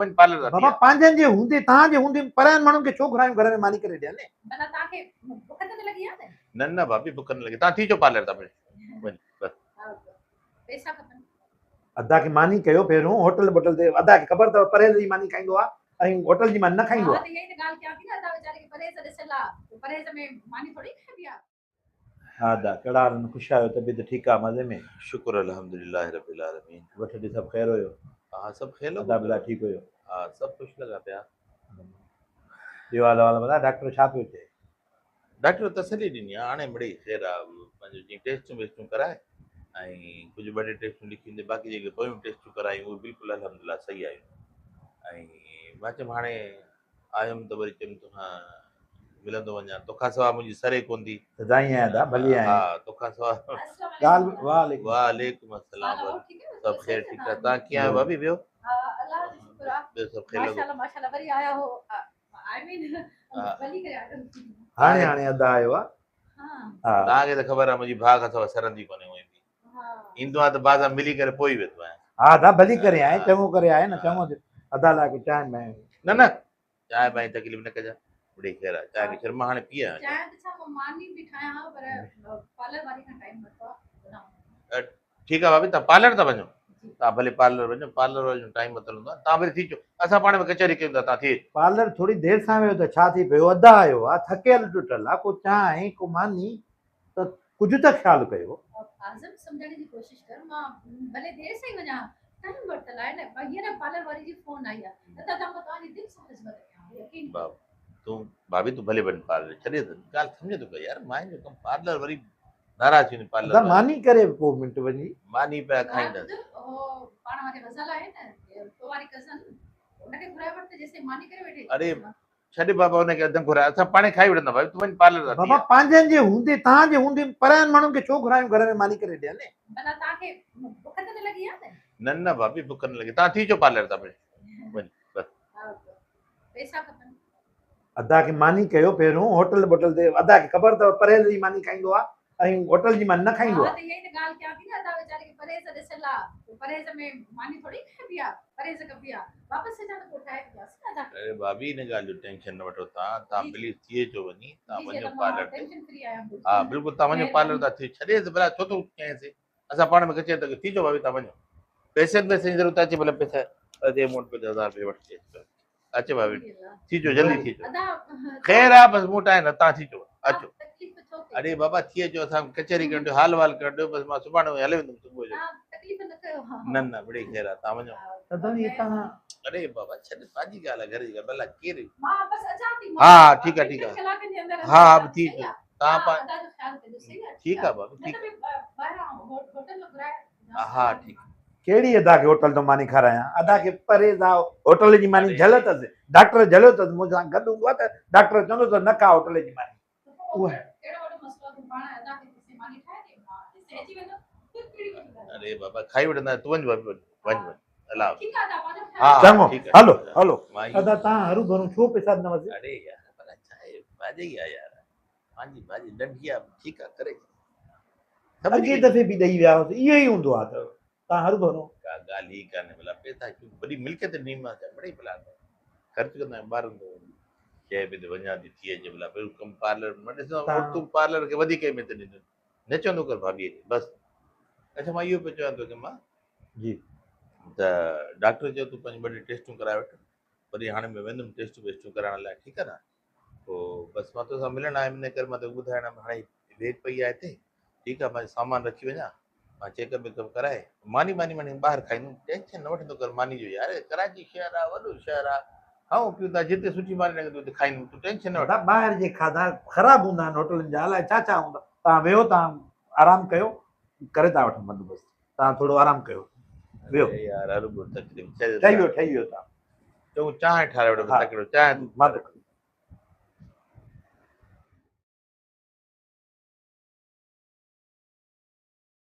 وڃ پارلر تان ٿي بابا آ. پنهنجن جي هوندي توهان جي هوندي پراين ماڻهن کي ڇو گهرايون گهر ۾ ماني ڪري ڏيان ني. ڀلا توهان کي بک ته نه لڳي آ نه. نه نه ڀاڀي بک نه لڳي توهان ٿي اچو پارلر تان ڀلي وڃ بس. ها پئسا کپن. ادا کي ماني ڪيو پهريون هوٽل بوٽل تي ادا کي خبر اٿو پرهيز جي ماني کائيندو آ ۽ هوٽل جي ماني نه کائيندو ها آ. ته اها ئي ته ڳالهه ڪيان ٿي نه ادا ويچاري کي پرهيز ڏسيل آ پوء پرهيز ۾ ماني ٿوري کائبي آ. ها ادا ڪهڙا حال آهن خوش آهيو طبيعت ٺيڪ آ مزي ۾. شڪر الحمدلله رب العالمين. ڳوٺ ڏي سڀ خير هيو. ها سڀ خير لڳو ادا پيو. ڀلا ٺيڪ هيو. ها سڀ خوش لڳا پيا. ٻيو حال احوال ٻڌاء ڊاڪٽر ڇا پيو چئي. ڊاڪٽر تسلي ڏني آ هاڻي مڙئي خير آ پنهنجو جيئن ٽيسٽون ويسٽون ڪرائي ۽ ڪجهه ٻه ٽي ٽيسٽون لکيون اٿئي باقي جيڪي پويون ٽيسٽون ڪرايون اهي بلڪل الحمدلله صحيح آيون ۽ مان چيم هاڻي آيم ته وري چيم توکان ملندو وڃان توکان سوا منهنجي سري ڪون ٿي. سدائين آهيان ادا ڀلي آهين. ها توکان سوا. ڳالهه وعليڪم وعليڪم السلام سڀ خير ٺيڪ ٺاڪ تان ڪيئن آهيو ڀاڀي ٻيو. ها الله جو شڪر آ. ٻيو سڀ خير لڳو. ماشاءالله ماشاءالله وري آيا هو آئي مين ڀلي ڪري آيو. هاڻي هاڻي ادا آيو آ. ها. توهان کي ته خبر آ منهنجي ڀاء کان سوا سرندي ڪونهي هونئن به. ايندو آهيان ته ڀاء سان ملي ڪري پوء ئي ويندو آهيان. ها ادا ڀلي ڪري آئين چڱو ڪري آئين نه چڱو ٿيو ادا لاء ڪو چانهه بانهه. نه نه چانهه بانهه جي تڪليف نه ڪجان مڙئي خير آ چانهه کي ڇڏ مان هاڻي پي آيو آهيان. چانهه ته ڇا مان ماني به ٺاهيان ها پر پارلر واري کان ٽائيم ورتو آ. ٺيڪ آ ڀاڀي توهان پارلر ٿا وڃو توهان ڀلي پارلر وڃو پارلر واري جو ٽائيم ورتل هوندو آ توهان ڀلي ٿي اچو اسان پاڻ ۾ ڪچهري ڪيون ٿا توهان ٿي اچو. پارلر ٿوري دير سان ويو ته ڇا ٿي پيو ادا آيو آ ٿڪيل ٽٽل آ ڪو چانهه ڪو ماني ته ڪجهه ته خيال ڪيو. اعظم سمجهڻ جي ڪوشش ڪر مان ڀلي دير سان ئي وڃان ٽائيم ورتل آهي نه هينئر پارلر واري جي فون آئي آهي نه ته ادا مان توهان جي دل سان خدمت ڪيان ها يقين ڪر. بابا تون ڀاڀي تون ڀلي وڃ پارلر ڇڏي ته ڳالهه سمجهه ٿو ڪر يار ماين جو ڪم پارلر وري ناراض ٿي ويندي پارلر ادا ماني ڪري به ڪو منٽ وڃي. ماني پيا کائينداسين. هو پاڻ واري غزل آهي نه تو واري ڪزن ان کي گهرائي وٺ ته جيسين ماني ڪري ويٺي. اڙي ڇڏ بابا ان کي اڌ گهرائي اسان پاڻهي کائي وٺندا ڀاڀي تون وڃ پارلر تان ٿي بابا آ. پنهنجن جي هوندي توهان جي هوندي پراين ماڻهن کي ڇو گهرايون گهر ۾ ماني ڪري ڏيان ني. ڀلا توهان کي بک ته نه لڳي آ نه. نه نه ڀاڀي بک نه لڳي توهان ٿي اچو پارلر تان ڀلي وڃ بس. پئسا کپن. ادا کي ماني ڪيو پهريون هوٽل بوٽل تي ادا کي خبر اٿو پرهيز جي ماني کائيندو آ ۽ هوٽل جي ماني نه کائيندو ها آ. ته اها ئي ته ڳالهه ڪيان ٿي نه ادا ويچاري کي پرهيز ڏسيل آ پوء پرهيز ۾ ماني ٿوري کائبي آ پرهيز ڪبي آ واپس اچان ته پوء ٺاهي ڏينداسين نه ادا کي. اري ڀاڀي ان ڳالهه جو ٽينشن نه وٺو تان تان پليز ٿي اچو وڃي تان جي جي وڃو ادا مان پارلر تي ٽينشن فري آهيان ها بلڪل بلڪل تان وڃو پارلر مهرباني. تان ٿي ڇڏيس ڀلا ڇو ٿو چئينس اسان پاڻ ۾ ڪچهري ٿا ڪيون ٿي اچو ڀاڀي تان وڃو پئسن پئسن جي ضرورت اچي ڀلا پئسا اچي مون وٽ پئسا هزار رپيا وٺ اچ ڀاڀي ٿي اچو جلدي ٿي اچو خير آ بس مون وٽ آهن تان ٿي اچو اچو اڙي بابا ٿي اچو اسان ڪچهري ڪرڻ ڏيو حال وال ڪرڻ ڏيو بس مان سڀاڻي هلي ويندم صبح جو نه نه مڙئي خير آ تان وڃو اڙي بابا ڇڏ پنهنجي ڳالهه آ گهر جي ڳالهه ڀلا ڪير ها ٺيڪ آ ٺيڪ آ ها ها ٿي اچو تان پا ٺيڪ آ بابا ٺيڪ ها ٺيڪ ڪهڙي ادا کي هوٽل تان ماني کارايان؟ ادا کي پرهيز آ هوٽل جي ماني جهل اٿس. ڊاڪٽر جهليو اٿس مون سان گڏ هوندو آ ته ڊاڪٽر چوندو اٿس نه کاء هوٽل جي ماني. اڙي بابا کائي وٺندا تون وڃ وڃ وڃ الله ها چڱو هلو هلو ادا تان هرو ڀرو ڇو پئسا ڏنا وس. اڙي يار ڀلا ڇا آهي ڀاڄي آ يار پنهنجي ڀاڄي ننڍي آ ٺيڪ آ ڪري اڳئين دفعي به ڏئي ويا هئس اهو ئي هوندو آ ته تان هروڀرو. ڪا ڳالهه ئي ڪانهي ڀلا پئسا ڪيون وڏي ملڪيت ڏني مان ڇا مڙئي ڀلا خرچ ڪندا آهيون ٻارن تي چئي به ته وڃان ٿي ٿي اچي ڀلا پهريون ڪم پارلر مان ڏسان عورتون پارلر کي وڌيڪ اهميت ڏينديون نه چوندو ڪر ڀاڀيء کي بس اڇا مان اهو پيو چوان توکي مان جي ته ڊاڪٽر چيو تون پنهنجي ٻه ٽي ٽيسٽون ڪرائي وٺ وري هاڻي ۾ ويندم ٽيسٽون ويسٽون ڪرائڻ لاء ٺيڪ آهي نه پوء بس مان توسان ملڻ آيم ان ڪري مان توکي ٻڌائڻ آيم هاڻي ويگ پئي آهي هتي ٺيڪ آهي مان سامان رکي وڃان مان چيڪ اپ ويڪ اپ ڪرائي ماني ماني ماني ٻاهر کائيندم ٽينشن نه وٺندو ڪر ماني جو يار ڪراچي شهر آهي وڏو شهر آهي کائون پيون ٿا جتي سٺي ماني لڳندي اتي کائيندم تون ٽينشن نه وٺ. دادا ٻاهر جي کاڌا خراب هوندا آهن هوٽلن جا الائي ڇا ڇا هوندا توهان ويهو توهان آرام ڪيو ڪري ٿا وٺون بندوبست توهان ٿورو آرام ڪيو ويهو. يار هر تڪليف ٺهي ويو ٺهي ويو توهان چڱو چانهه ٺاهرائي وٺ تڪڙو چانهه مان ٿو